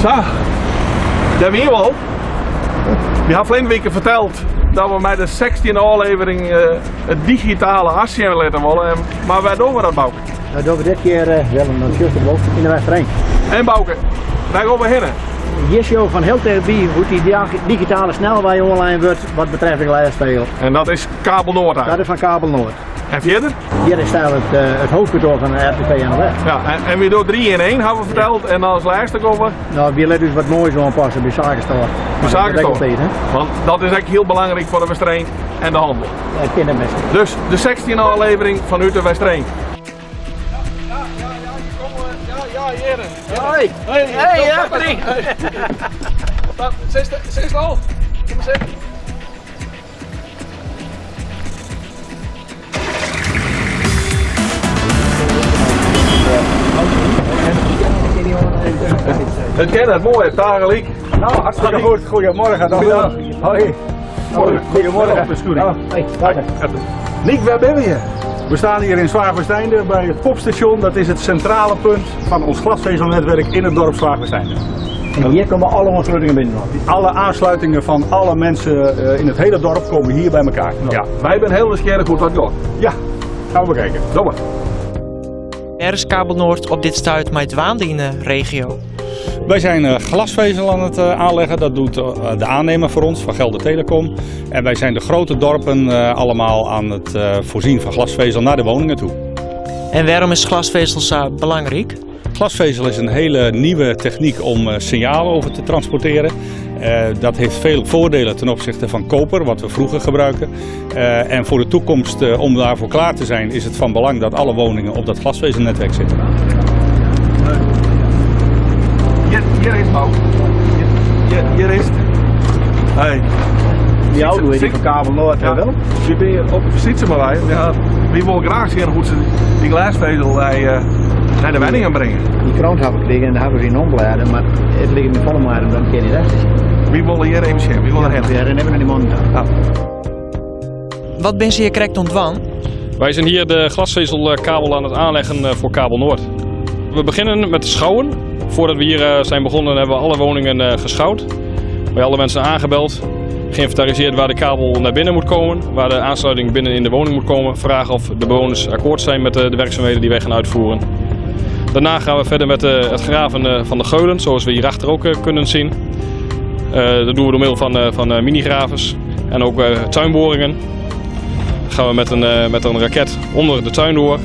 Sa, dêr wiene we al. We ha ferline wike ferteld dat we mei de sechstjinde ôflevering it digitale as sjen litte wolle. Mar wêr dogge we dat, Bauke? Dat dogge we dit kear, Willem, dan sjochst it wol, yn de Westereen. En Bauke, wêr gean we hinne? Hjir sjogge we fan hiel tichtby hoe't dy digitale snelwei oanlein wurdt wat betreft de glêsfezel. En dat is Kabel Noord Dat is fan Kabel Noord. En fierder? Hjir is it, it hoofdkantoar fan de RTV NOS. Ja, en we dogge 3 yn 1, hawwe we ferteld. En as lêste komme we? No, wy litte ús wat moais oanpasse by Sakenstore. By Sakenstore? Want dat is ek hiel belangryk foar de Westereen en de handel. Dat kin net misse. Dus de 16e ôflevering fanút de Westereen. Ja, ja, ja, ja, hier komen we. Ja, ja, heren. Hoi. Hey, hey, achterin. Zit al? Kom maar zitten. It kin net moai, tagelyk. No, hartstikke goed. Goedemorgen. Goedemiddag. Hoi. Goedemorgen. Niek, wêr binne we hjir? We staan hier in Zwaagwesteinde bij het popstation. Dat is het centrale punt van ons glasvezelnetwerk in het dorp Zwaagwesteinde. En hjir komme alle oansluttingen binnen. Alle aansluitingen van alle mensen in het hele dorp komen hier bij elkaar. Ja. Wy binne hiel nijsgjirrich hoe't dat giet. Ja, gaan we bekijken. Doe mar. Wêr is Kabel Noord op dit stuit mei dwaande yn de regio? Wij zijn glasvezel aan het aanleggen. Dat doet de aannemer voor ons, van Gelder Telecom. En wij zijn de grote dorpen allemaal aan het voorzien van glasvezel naar de woningen toe. En wêrom is glasvezel sa belangryk? Glasvezel is een hele nieuwe techniek om signalen over te transporteren. Dat heeft veel voordelen ten opzichte van koper, wat we vroeger gebruikten. En voor de toekomst, om daarvoor klaar te zijn, is het van belang dat alle woningen op dat glasvezelnetwerk zitten. Hier, hier is het ook. Hier, hier is het. Hey. Die auto is die van Kabel Noord, Ja. hè, Willem? Wy binne op besite mei wy. Ja, wy wolle graach sjen hoe't se dy glêsfezel nei de wenningen bringe. Dy krante hawwe we krigen en dêr hawwe we yn omblêde, mar it liket my folle moaier om dan in kear yn it echt te sjen. Wy wolle hjir even sjen, wy wolle derhinne. Ja, rin even nei dy mannen ta. Ja. Wat binne se hjir krekt oan it dwaan? Wij zijn hier de glasvezelkabel aan het aanleggen voor Kabel Noord. We beginnen met de schouwen. Voordat we hier zijn begonnen hebben we alle woningen geschouwd. Bij alle mensen aangebeld. Geïnventariseerd waar de kabel naar binnen moet komen. Waar de aansluiting binnen in de woning moet komen. Vragen of de bewoners akkoord zijn met de werkzaamheden die wij gaan uitvoeren. Daarna gaan we verder met het graven van de geulen, zoals we hierachter ook kunnen zien. Dat doen we door middel van minigravers en ook tuinboringen. Dan gaan we met een raket onder de tuin door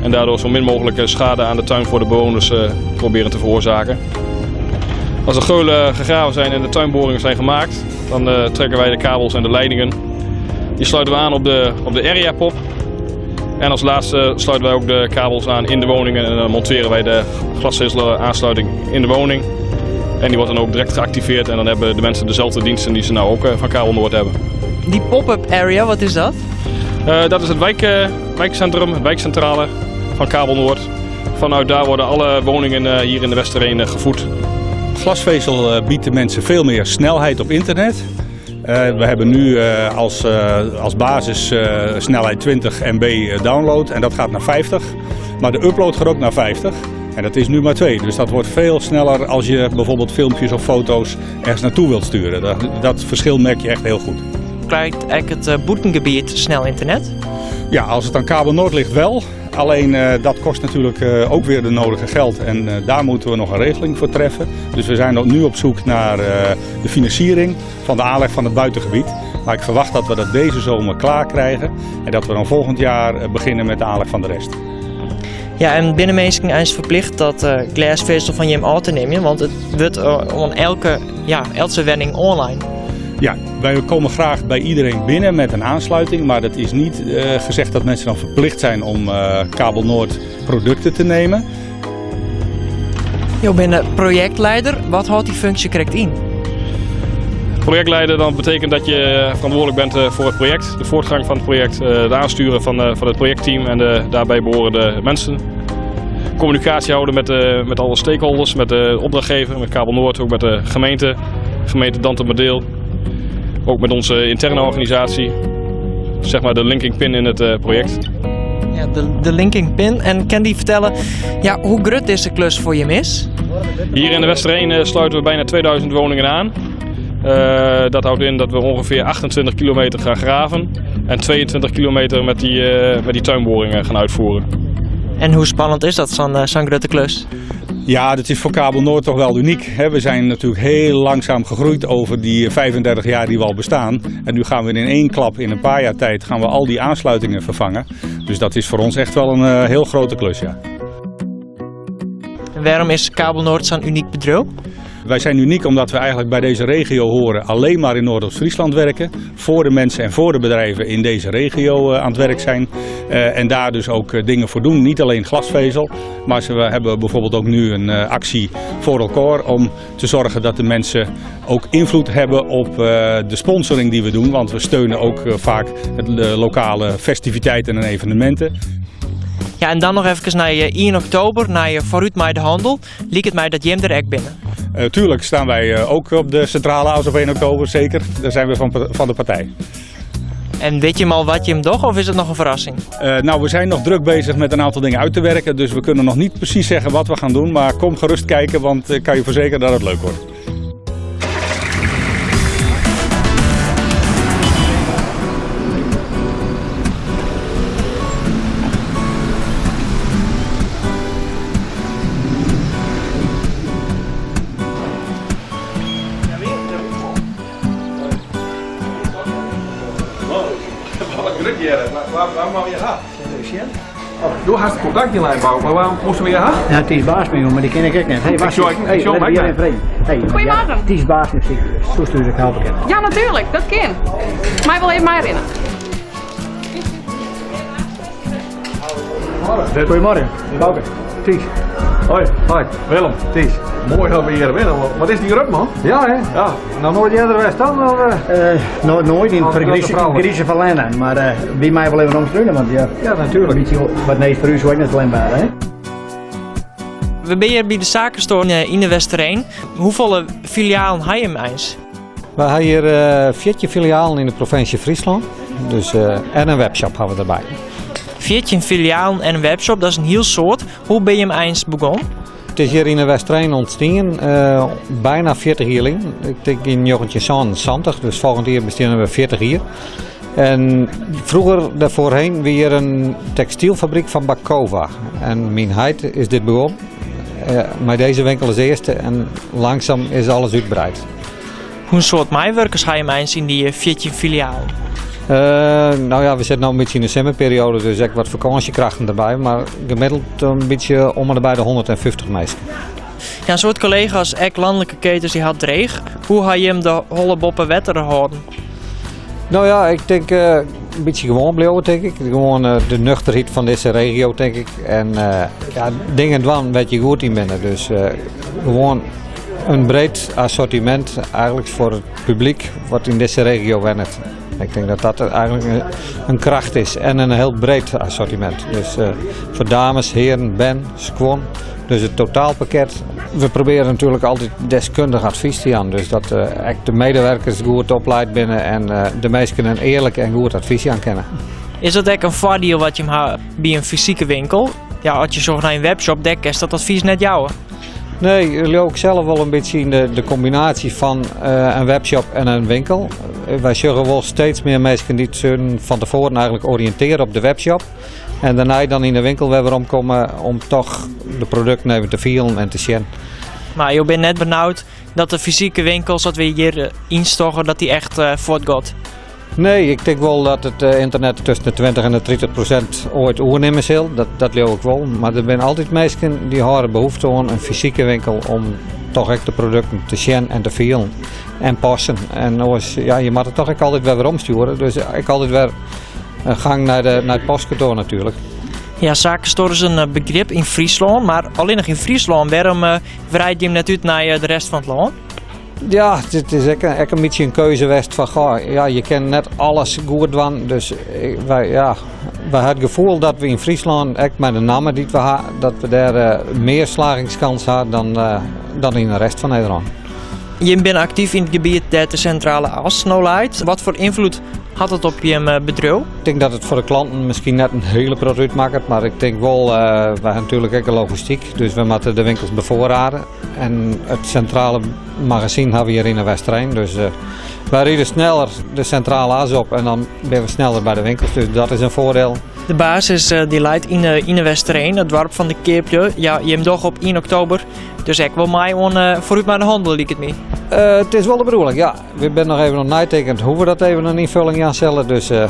en daardoor zo min mogelijk schade aan de tuin voor de bewoners proberen te veroorzaken. Als de geulen gegraven zijn en de tuinboringen zijn gemaakt, dan trekken wij de kabels en de leidingen. Die sluiten we aan op de area pop. En als laatste sluiten wij ook de kabels aan in de woningen en dan monteren wij de glasvezelaansluiting in de woning. En die wordt dan ook direct geactiveerd en dan hebben de mensen dezelfde diensten die ze nou ook van Kabel Noord hebben. Die pop-up area, wat is dat? Dat is het wijkcentrum, het wijkcentrale van Kabel Noord. Vanuit daar worden alle woningen hier in de Westereen gevoed. Glasvezel biedt de mensen veel meer snelheid op internet. We hebben nu als basis snelheid 20 MB download en dat gaat naar 50. Maar de upload gaat ook naar 50 en dat is nu maar 2. Dus dat wordt veel sneller als je bijvoorbeeld filmpjes of foto's ergens naartoe wilt sturen. Dat verschil merk je echt heel goed. Krijgt eigenlijk het bûtengebiet snel internet? Ja, als het aan Kabel Noord ligt wel. Alleen dat kost natuurlijk ook weer de nodige geld en daar moeten we nog een regeling voor treffen. Dus we zijn nu op zoek naar de financiering van de aanleg van het buitengebied. Maar ik verwacht dat we dat deze zomer klaar krijgen en dat we dan volgend jaar beginnen met de aanleg van de rest. Ja, en binne minsken is ferplichte dat glêsfezel fan jim ôf te nimmen, want it wurdt oan elke wenning oanlein. Ja, wij komen graag bij iedereen binnen met een aansluiting, maar dat is niet gezegd dat mensen dan verplicht zijn om Kabel Noord producten te nemen. Jo binne projektlieder. Wat hâldt dy funksje krekt yn? Projectleider dan betekent dat je verantwoordelijk bent voor het project, de voortgang van het project, het aansturen van het projectteam en de daarbij behorende mensen. Communicatie houden met alle stakeholders, met de opdrachtgever, met Kabel Noord, ook met de gemeente, gemeente Dantumadeel. Ook met onze interne organisatie, de linking pin in het project. Ja. Ja, de, de linking pin. En kin dy fertelle ja, hoe grut dizze klus foar jim is? Hier in de Westereen sluiten we bijna 2000 woningen aan. Dat houdt in dat we ongeveer 28 kilometer gaan graven en 22 kilometer met die tuinboringen gaan uitvoeren. En hoe spannend is dat, zo'n grote klus? Ja, dat is voor Kabel Noord toch wel uniek. Hè. We zijn natuurlijk heel langzaam gegroeid over die 35 jaar die we al bestaan. En nu gaan we in één klap, in een paar jaar tijd, gaan we al die aansluitingen vervangen. Dus dat is voor ons echt wel een heel grote klus, ja. En waarom is Kabel Noord zo'n uniek bedrijf? Wij zijn uniek omdat we eigenlijk bij deze regio horen, alleen maar in Noordoost-Friesland werken. Voor de mensen en voor de bedrijven in deze regio aan het werk zijn. En daar dus ook dingen voor doen. Niet alleen glasvezel, maar we hebben bijvoorbeeld ook nu een actie voor elkaar om te zorgen dat de mensen ook invloed hebben op de sponsoring die we doen. Want we steunen ook vaak de lokale festiviteiten en evenementen. Ja, en dan nog even naar je 1 oktober, naar je Vooruit mij de Handel. Liek het mij dat jim der ek binnen? Tuurlijk staan wij ook op de centrale as op 1 oktober, zeker. Daar zijn we van de partij. En weet je al wat je hem docht of is het nog een verrassing? Nou, we zijn nog druk bezig met een aantal dingen uit te werken. Dus we kunnen nog niet precies zeggen wat we gaan doen. Maar kom gerust kijken, want ik kan je verzekeren dat het leuk wordt. Wat grut hjir. Waar moatte we ha? Do hast kontakt yn lijn, maar waar moasten we hjir ha? Ja, Ties Baas maar die ken ik ek net. Hey, Ik sjoch- ik hey, sjoch let my hier net. even vreden. Hey, Goedemorgen. Ja, Ties Baas is zo stuur ik helpen kan. Ja, natuurlijk, dat kin. Maar wol even meirinne. Goedemorgen, Bouke. Ties. Hoi, Hoi, Willem. Ties. Moai dat we hjir binne. Wat is dy grut, man? Ja, hè? Ja. Noch noait earder west dan? Of, eh? Noait yn Oh, het grote vrouwen. Grieze Verlenne, maar wie mij wel even omstruinen, want ja, Ja, natuurlijk. een beetje wat nee voor u zo ook net alleen maar, hè? We zijn hier bij de Zakenstore in de Westereen. Hoeveel filialen heb je hem eens? We hebben hier 14 filialen in de provincie Friesland. Dus, en een webshop hebben we erbij. 14 filialen en een webshop, dat is een heel soort. Hoe ben je hem eens begonnen? Het is hier in de Westereen ontstaan, bijna 40 jaar geleden. Ik denk in 1970, dus volgend jaar bestaan we 40 jaar. En vroeger daarvoorheen weer een textielfabriek van Bakova. En mijn heit is dit begonnen. Maar deze winkel is de eerste en langzaam is alles uitgebreid. Hoe soort meiwurkers ga je hem eens in die 14 filialen? Nou ja, we zitten nu een beetje in de zomerperiode, dus ook wat vakantiekrachten erbij. Maar gemiddeld een beetje om en bij de 150 mensen. Ja, een soort collega's, ek landelijke ketens, die had dreig. Hoe ga je hem de holle boppen wetter houden? Nou ja, ik denk een beetje gewoon blijven, denk ik. Gewoon de nuchterheid van deze regio, denk ik. En ja, dingen doen wat je goed in bent. Dus gewoon een breed assortiment eigenlijk voor het publiek wat in deze regio woont. Ik denk dat dat eigenlijk een kracht is en een heel breed assortiment. Dus voor dames, heren, ben, squon. Dus het totaalpakket. We proberen natuurlijk altijd deskundig advies te gaan. Dus dat echt de medewerkers goed opleid binnen en de meesten een eerlijk en goed advies aan kennen. Is dat echt een voordeel wat je hebt bij een fysieke winkel? Ja, als je zorgt naar een webshop, dek is dat advies net jou. Nee, jullie ook zelf wel een beetje in de combinatie van een webshop en een winkel. Wij zullen wel steeds meer mensen die zich van tevoren eigenlijk oriënteren op de webshop. En daarna dan in de winkel weer omkomen om toch de producten even te vielen en te zien. Maar je bent net benauwd dat de fysieke winkels dat we hier instochen, dat die echt voortgaat. Nee, ik denk wel dat het internet tussen de 20 en de 30% ooit oornemen zal. Dat geloof ik wel. Maar er zijn altijd mensen die hebben behoefte aan een fysieke winkel om toch echt de producten te zien en te vielen en passen. En als, ja, je moet het toch ook altijd weer omsturen. Dus ik altijd weer een gang naar het postkantoor natuurlijk. Ja, Zakenstore is een begrip in Friesland, maar alleen nog in Friesland. Waarom breidt je hem net uit naar de rest van het land? Ja, het is ook een beetje een keuze geweest van, goh, ja, je kan net alles goed doen. Dus wij, ja, wij hebben het gevoel dat we in Friesland, echt met de namen die we hebben, dat we daar meer slagingskans hebben dan in de rest van Nederland. Je bent actief in het gebied dat de centrale as nou leidt. Wat voor invloed Hat dat op jim bedriuw? Ik tink dat it foar de klanten miskien net in hiele protte útmakket, mar ik tink wol, wy ha natuerlik ek de logistyk, dus we moatte de winkels befoarrade. En it sintrale magazyn ha we hjir yn de Westereen, dus wy ride sneller de sintrale as op en dan binne we sneller by de winkels, dus dat is in foardiel. De basis dy leit yn de Westereen, it doarp fan de keaplju. Ja, jim dogge op ien oktober dus ek wol mei oan Foarút mei de Handel, liket my. It is wol de bedoeling, ja. We binne noch even oan it neitinken hoe't we dat even in ynfulling jaan sille. Dus uh,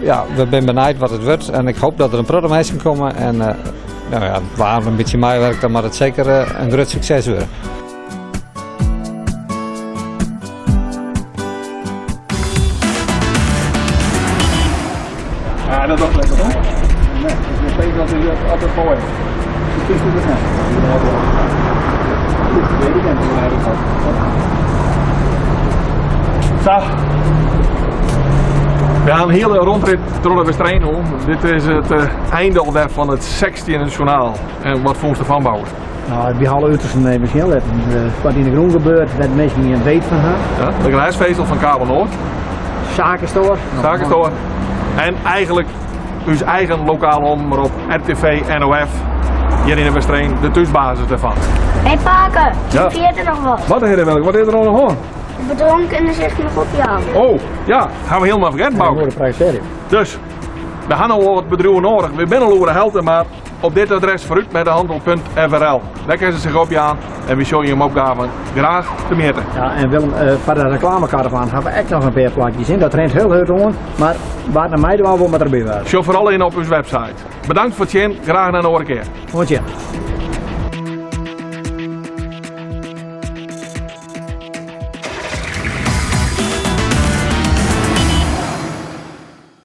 ja, we binne benijd wat it wurdt. En ik hoop dat der in protte minsken komme. En uh, nou ja, waar in bytsje meiwurkt, dan moat it seker uh, in grut sukses wurde. Ja, dat docht lekker hoor. Nee, dat is altijd, altijd mooi. Het is goed Sa. We ha in hiele rûnrit troch de Westereen om. Dit is it uh, einde alwer fan it 16e sjoernaal. En wat fûnst derfan, Bouwe? Nou, by alle utersten even sjen litten. Wat yn de grûn gebeurt, wêr't minsken gjin weet fan ha. Ja, de glêsfezel fan Kabel Noord. Sakenstore. Sakenstore. En eigenlijk ús eigen lokale omrop RTV NOF hjir yn de Westereen, de thúsbasis dêrfan. Hé pake, Ja. vergeet er noch wat. Wat is er, wat is der oan de hân? De bedriuwen kinne sich noch opjaan. Oh, ja, ha we hielendal fergetten, Bouke. Dus, we ha no wol wat bedriuwen nedich. We binne al oer de helte, mar op dit adres vooruitmetdehandel.frl. Dêr kinne se sich opjaan en wy sjogge jim opgaven graach temjitte. Ja, en Willem, uh, foar de reklamekaravaan ha we ek noch in pear plakjes yn. Dat rint hiel hurd oan, mar wa't noch meidwaan wol, moat derby wêze. Sjoch foaral yn op ús website. Bedankt foar it sjen, graach nei in oare kear. Oant sjen.